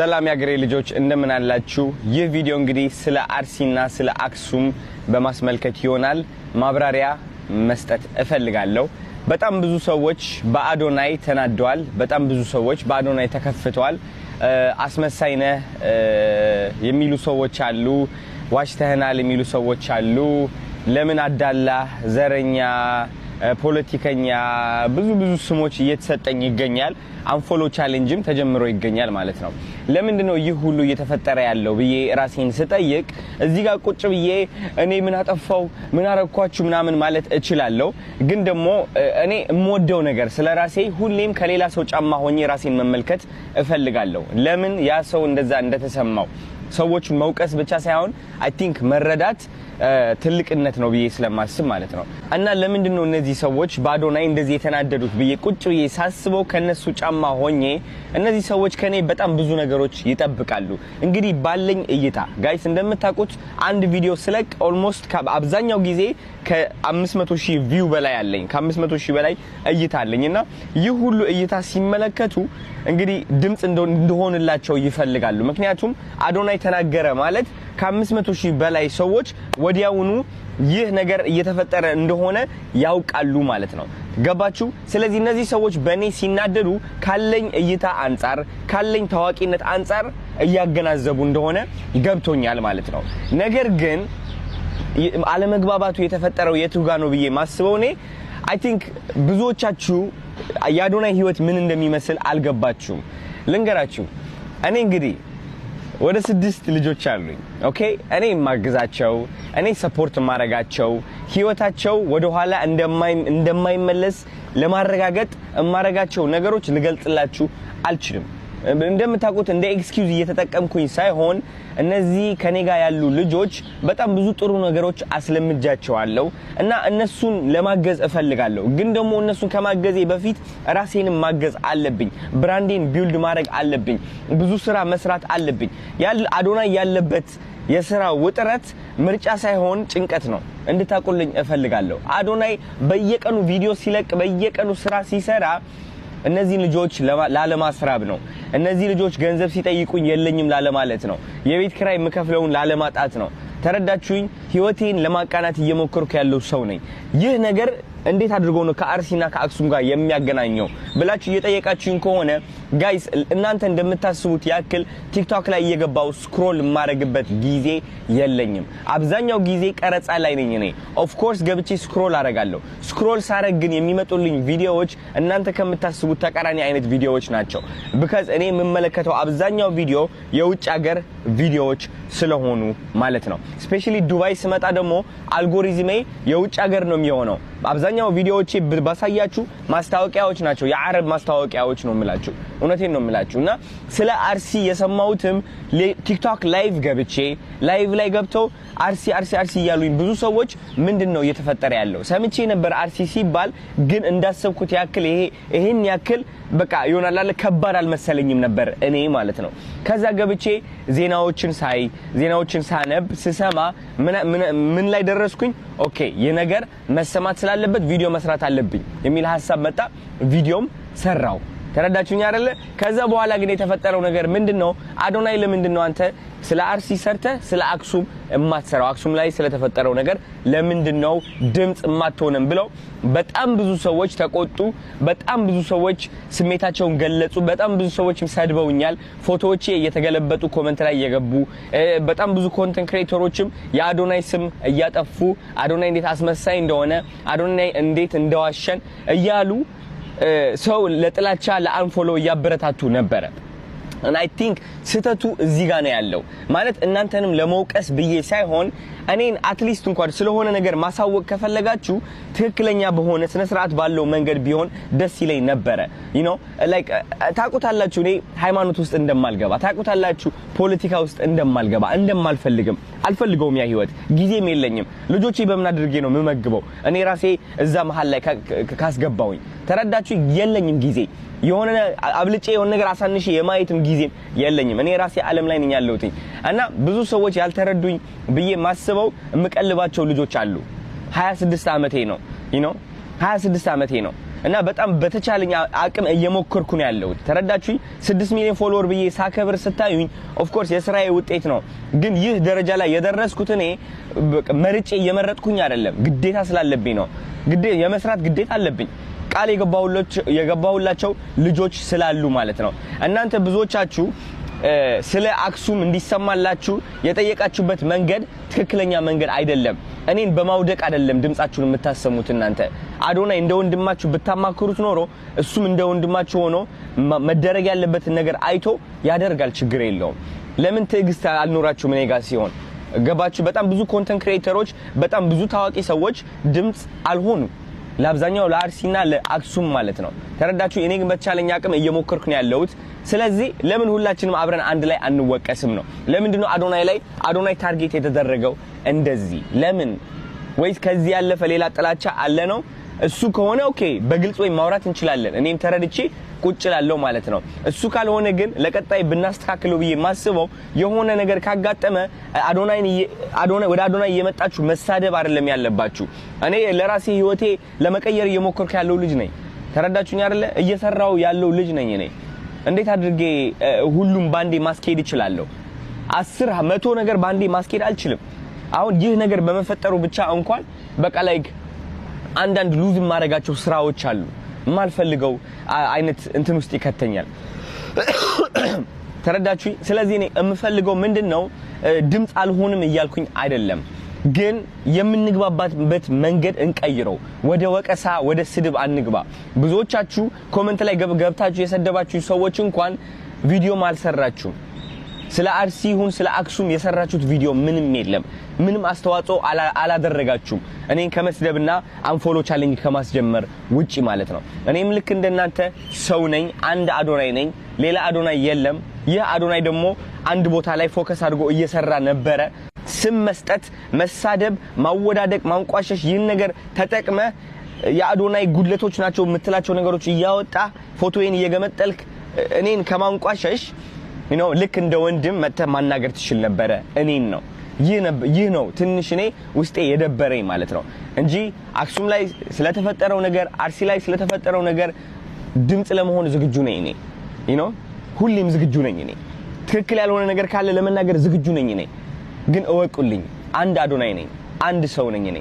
ሰላም የአገሬ ልጆች፣ እንደምን አላችሁ? ይህ ቪዲዮ እንግዲህ ስለ አርሲና ስለ አክሱም በማስመልከት ይሆናል። ማብራሪያ መስጠት እፈልጋለሁ። በጣም ብዙ ሰዎች በአዶናይ ተናደዋል። በጣም ብዙ ሰዎች በአዶናይ ተከፍተዋል። አስመሳይ ነህ የሚሉ ሰዎች አሉ። ዋሽተህናል የሚሉ ሰዎች አሉ። ለምን አዳላህ፣ ዘረኛ፣ ፖለቲከኛ፣ ብዙ ብዙ ስሞች እየተሰጠኝ ይገኛል። Unfollow challenge ም ተጀምሮ ይገኛል ማለት ነው። ለምንድን ነው ይህ ሁሉ እየተፈጠረ ያለው ብዬ ራሴን ስጠይቅ እዚህ ጋር ቁጭ ብዬ እኔ ምን አጠፋው፣ ምን አረኳችሁ ምናምን ማለት እችላለሁ። ግን ደግሞ እኔ የምወደው ነገር ስለ ራሴ ሁሌም ከሌላ ሰው ጫማ ሆኜ ራሴን መመልከት እፈልጋለሁ። ለምን ያ ሰው እንደዛ እንደተሰማው ሰዎቹን መውቀስ ብቻ ሳይሆን I think መረዳት ትልቅነት ነው ብዬ ስለማስብ ማለት ነው። እና ለምንድን ነው እነዚህ ሰዎች በአዶናይ እንደዚህ የተናደዱት ብዬ ቁጭ ብዬ ሳስበው ከነሱ ጫማ ሆኜ እነዚህ ሰዎች ከኔ በጣም ብዙ ነገሮች ይጠብቃሉ። እንግዲህ ባለኝ እይታ guys፣ እንደምታውቁት አንድ ቪዲዮ ስለቅ almost አብዛኛው ጊዜ ከ500 ሺህ view በላይ አለኝ፣ ከ500 ሺህ በላይ እይታ አለኝ። እና ይህ ሁሉ እይታ ሲመለከቱ እንግዲህ ድምፅ እንደሆንላቸው ይፈልጋሉ። ምክንያቱም አዶናይ ተናገረ ማለት ከ500 ሺህ በላይ ሰዎች ወዲያውኑ ይህ ነገር እየተፈጠረ እንደሆነ ያውቃሉ ማለት ነው። ገባችሁ? ስለዚህ እነዚህ ሰዎች በእኔ ሲናደዱ ካለኝ እይታ አንጻር፣ ካለኝ ታዋቂነት አንጻር እያገናዘቡ እንደሆነ ገብቶኛል ማለት ነው። ነገር ግን አለመግባባቱ የተፈጠረው የቱ ጋ ነው ብዬ ማስበው እኔ I think ብዙዎቻችሁ የአዶናይ ህይወት ምን እንደሚመስል አልገባችሁም። ልንገራችሁ። እኔ እንግዲህ ወደ ስድስት ልጆች አሉኝ። Okay፣ እኔ የማግዛቸው፣ እኔ support የማረጋቸው፣ ህይወታቸው ወደኋላ እንደማይመለስ ለማረጋገጥ የማረጋቸው ነገሮች ልገልጽላችሁ አልችልም። እንደምታውቁት እንደ excuse እየተጠቀምኩኝ ሳይሆን እነዚህ ከኔ ጋር ያሉ ልጆች በጣም ብዙ ጥሩ ነገሮች አስለምጃቸዋለሁ እና እነሱን ለማገዝ እፈልጋለሁ። ግን ደግሞ እነሱን ከማገዜ በፊት ራሴንም ማገዝ አለብኝ። Brand ኤን build ማድረግ አለብኝ። ብዙ ስራ መስራት አለብኝ። አዶናይ ያለበት የስራ ውጥረት ምርጫ ሳይሆን ጭንቀት ነው። እንድታውቁልኝ እፈልጋለሁ። አዶናይ በየቀኑ ቪዲዮ ሲለቅ፣ በየቀኑ ስራ ሲሰራ እነዚህን ልጆች ላለማስራብ ነው። እነዚህ ልጆች ገንዘብ ሲጠይቁኝ የለኝም ላለማለት ነው። የቤት ኪራይ የምከፍለውን ላለማጣት ነው። ተረዳችሁኝ? ህይወቴን ለማቃናት እየሞከርኩ ያለው ሰው ነኝ። ይህ ነገር እንዴት አድርጎ ነው ከአርሲና ከአክሱም ጋር የሚያገናኘው ብላችሁ እየጠየቃችሁኝ ከሆነ guys፣ እናንተ እንደምታስቡት ያክል ቲክቶክ ላይ እየገባው scroll የማደርግበት ጊዜ የለኝም። አብዛኛው ጊዜ ቀረጻ ላይ ነኝ እኔ። Of course ገብቼ scroll አደርጋለሁ። Scroll ሳረግ ግን የሚመጡልኝ ቪዲዮዎች እናንተ ከምታስቡት ተቃራኒ አይነት ቪዲዮዎች ናቸው። Because እኔ የምመለከተው አብዛኛው ቪዲዮ የውጭ ሀገር ቪዲዮዎች ስለሆኑ ማለት ነው። Especially ዱባይ ስመጣ ደግሞ አልጎሪዝሜ የውጭ ሀገር ነው የሚሆነው። አብዛኛው ቪዲዮዎቼ ባሳያችሁ ማስታወቂያዎች ናቸው፣ የአረብ ማስታወቂያዎች ነው የምላችሁ። እውነቴን ነው የምላችሁ። እና ስለ አርሲ የሰማሁትም ቲክቶክ live ገብቼ live ላይ ገብተው አርሲ፣ አርሲ፣ አርሲ እያሉኝ ብዙ ሰዎች ምንድን ነው እየተፈጠረ ያለው ሰምቼ ነበር አርሲ ሲባል፣ ግን እንዳሰብኩት ያክል ይሄን ያክል በቃ ይሆናል አለ ከባድ አልመሰለኝም ነበር እኔ ማለት ነው። ከዛ ገብቼ ዜናዎችን ሳይ፣ ዜናዎችን ሳነብ፣ ስሰማ ምን ላይ ደረስኩኝ? Okay፣ ይህ ነገር መሰማት ስላለበት ቪዲዮ መስራት አለብኝ የሚል ሀሳብ መጣ። ቪዲዮም ሰራው። ተረዳችሁኝ አይደለ? ከዛ በኋላ ግን የተፈጠረው ነገር ምንድነው? አዶናይ፣ ለምንድን ነው አንተ ስለ አርሲ ሰርተህ ስለ አክሱም የማትሰራው? አክሱም ላይ ስለተፈጠረው ነገር ለምንድን ነው ድምፅ የማትሆንም ብለው በጣም ብዙ ሰዎች ተቆጡ። በጣም ብዙ ሰዎች ስሜታቸውን ገለጹ። በጣም ብዙ ሰዎች ሰድበውኛል። ፎቶዎቼ እየተገለበጡ comment ላይ እየገቡ፣ በጣም ብዙ content creator ኦችም የአዶናይ ስም እያጠፉ፣ አዶናይ እንዴት አስመሳይ እንደሆነ፣ አዶናይ እንዴት እንደዋሸን እያሉ ሰው ለጥላቻ፣ ለ unfollow እያበረታቱ ነበረ። And I think ስህተቱ እዚህ ጋር ነው ያለው። ማለት እናንተንም ለመውቀስ ብዬ ሳይሆን እኔን at least እንኳን ስለሆነ ነገር ማሳወቅ ከፈለጋችሁ ትክክለኛ በሆነ ስነ ስርዓት ባለው መንገድ ቢሆን ደስ ይለኝ ነበረ። Like ታውቁታላችሁ፣ እኔ ሃይማኖት ውስጥ እንደማልገባ ታውቁታላችሁ፣ ፖለቲካ ውስጥ እንደማልገባ፣ እንደማልፈልግም፣ አልፈልገውም። ያ ህይወት ጊዜም የለኝም። ልጆቼ በምን አድርጌ ነው የምመግበው? እኔ ራሴ እዛ መሀል ላይ ካስገባውኝ፣ ተረዳችሁ? የለኝም ጊዜ፣ የሆነ አብልጬ የሆነ ነገር አሳንሼ የማየትም ጊዜም የለኝም። እኔ ራሴ ዓለም ላይ ነኝ ያለሁት። እና ብዙ ሰዎች ያልተረዱኝ ብዬ ማስበው የምቀልባቸው ልጆች አሉ። 26 ዓመቴ ነው፣ 26 ዓመቴ ነው። እና በጣም በተቻለኝ አቅም እየሞከርኩ ነው ያለሁት። ተረዳችሁኝ? 6 ሚሊዮን follower ብዬ ሳከብር ስታዩኝ of course የስራዬ ውጤት ነው። ግን ይህ ደረጃ ላይ የደረስኩት እኔ መርጬ እየመረጥኩኝ አይደለም፣ ግዴታ ስላለብኝ ነው። የመስራት ግዴታ አለብኝ። ቃል የገባሁላቸው ልጆች ስላሉ ማለት ነው። እናንተ ብዙዎቻችሁ ስለ አክሱም እንዲሰማላችሁ የጠየቃችሁበት መንገድ ትክክለኛ መንገድ አይደለም። እኔን በማውደቅ አይደለም ድምጻችሁን የምታሰሙት። እናንተ አዶናይ እንደ ወንድማችሁ ብታማክሩት ኖሮ እሱም እንደ ወንድማችሁ ሆኖ መደረግ ያለበትን ነገር አይቶ ያደርጋል። ችግር የለውም። ለምን ትዕግስት አልኖራችሁም እኔ ጋር ሲሆን? ገባችሁ? በጣም ብዙ content creator ኦች፣ በጣም ብዙ ታዋቂ ሰዎች ድምፅ አልሆኑም። ለአብዛኛው ለአርሲና ለአክሱም ማለት ነው። ተረዳችሁ? እኔ ግን በተቻለኝ አቅም እየሞከርኩ ነው ያለሁት። ስለዚህ ለምን ሁላችንም አብረን አንድ ላይ አንወቀስም ነው? ለምንድን ነው አዶናይ ላይ አዶናይ target የተደረገው እንደዚህ? ለምን? ወይስ ከዚህ ያለፈ ሌላ ጥላቻ አለ ነው? እሱ ከሆነ okay፣ በግልጽ ወይ ማውራት እንችላለን። እኔም ተረድቼ ቁጭ ላለው ማለት ነው። እሱ ካልሆነ ግን ለቀጣይ ብናስተካክለው ብዬ የማስበው የሆነ ነገር ካጋጠመ አዶናይን አዶናይ ወደ አዶናይ እየመጣችሁ መሳደብ አይደለም ያለባችሁ። እኔ ለራሴ ህይወቴ ለመቀየር እየሞከርኩ ያለው ልጅ ነኝ። ተረዳችሁኝ አይደለ? እየሰራው ያለው ልጅ ነኝ እኔ። እንዴት አድርጌ ሁሉም ባንዴ ማስኬድ እችላለሁ? 10 100 ነገር ባንዴ ማስኬድ አልችልም። አሁን ይህ ነገር በመፈጠሩ ብቻ እንኳን በቃ like አንዳንድ lose የማደርጋቸው ስራዎች አሉ። የማልፈልገው አይነት እንትን ውስጥ ይከተኛል። ተረዳችሁኝ? ስለዚህ እኔ የምፈልገው ምንድን ነው፣ ድምፅ አልሆንም እያልኩኝ አይደለም፣ ግን የምንግባባበት መንገድ እንቀይረው። ወደ ወቀሳ፣ ወደ ስድብ አንግባ። ብዙዎቻችሁ comment ላይ ገብታችሁ የሰደባችሁ ሰዎች እንኳን ቪዲዮም አልሰራችሁም። ስለ አርሲ ይሁን ስለ አክሱም የሰራችሁት ቪዲዮ ምንም የለም። ምንም አስተዋጽኦ አላደረጋችሁም። እኔን ከመስደብና unfollow challenge ከማስጀመር ውጪ ማለት ነው። እኔም ልክ እንደናንተ ሰው ነኝ። አንድ አዶናይ ነኝ። ሌላ አዶናይ የለም። ይህ አዶናይ ደግሞ አንድ ቦታ ላይ focus አድርጎ እየሰራ ነበረ። ስም መስጠት፣ መሳደብ፣ ማወዳደቅ፣ ማንቋሸሽ ይህን ነገር ተጠቅመህ የአዶናይ ጉድለቶች ናቸው የምትላቸው ነገሮች እያወጣ ፎቶዬን እየገመጠልክ እኔን ከማንቋሸሽ ልክ እንደ ወንድም መጥተህ ማናገር ትችል ነበረ። እኔን ነው ይህ ነው ትንሽ እኔ ውስጤ የደበረኝ ማለት ነው እንጂ አክሱም ላይ ስለተፈጠረው ነገር፣ አርሲ ላይ ስለተፈጠረው ነገር ድምፅ ለመሆን ዝግጁ ነኝ እኔ። ሁሌም ዝግጁ ነኝ እኔ። ትክክል ያልሆነ ነገር ካለ ለመናገር ዝግጁ ነኝ እኔ። ግን እወቁልኝ፣ አንድ አዶናይ ነኝ፣ አንድ ሰው ነኝ እኔ።